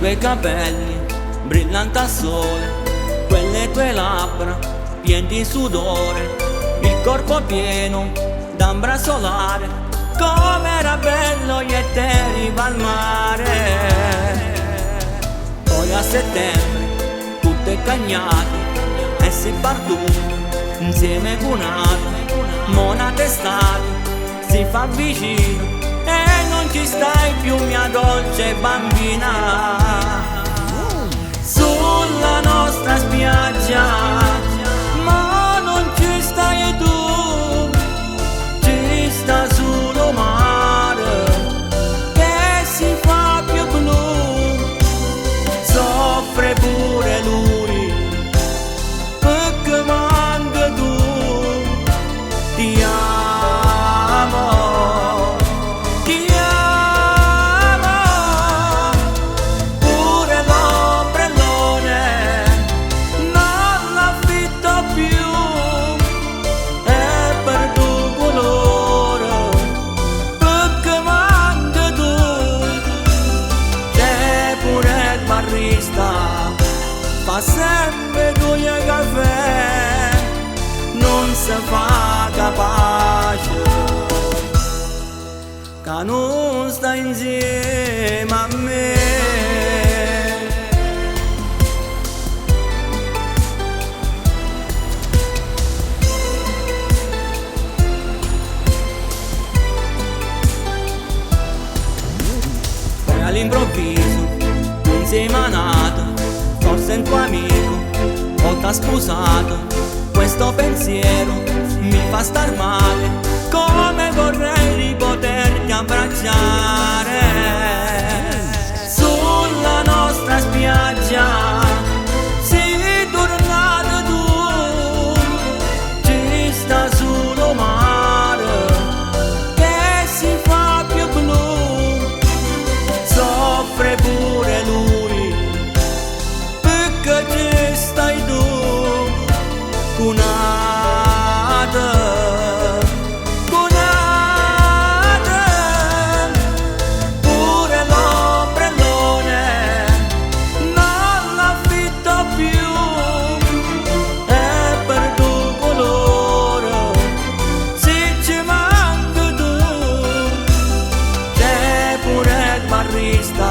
tuoi capelli brillanti al sole, quelle tue labbra piene di sudore, il corpo pieno d'ambra solare, com'era bello io e te riva al mare. Poi a settembre tutto è cagnato e si partuto insieme con n'ato, mo n'ata estate si fa vicino e non ci stai più mia dolce bambina. Sulla nostra spiaggia, ma non ci stai tu, ci sta solo mare che si fa più blu, soffre pure lui perché manchi tu. Ti amo, ti amo, pure l'ombrellone non l'affitto più, è perduto colore perché manchi tu. C'è pure il barista, fa sempre due caffè, non si fa capace che non sta insieme a me. Poi all'improvviso tu sei malato, forse un tuo amico o t'ha sposato. Questo pensiero mi fa star male, come vorrei ripoterti abbracciare. Sulla nostra spiaggia sei tornato tu, ci sta solo mare che si fa più blu, soffre pure lui perché ci stai tu con n'ato, con n'ato, pure l'ombrellone non l'affitto più, è perduto colore se ci manchi tu. C'è pure il barista,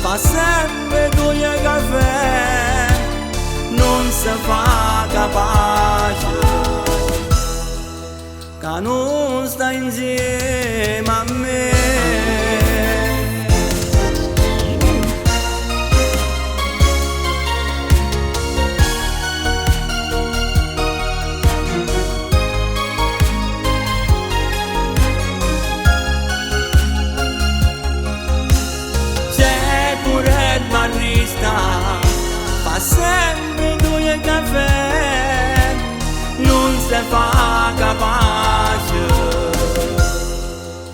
fa sempre due caffè, non si fa capace che non sta insieme a me. C'è pure il barista, fa sempre due caffè, non si fa capace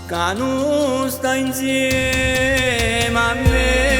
che non sta insieme a me.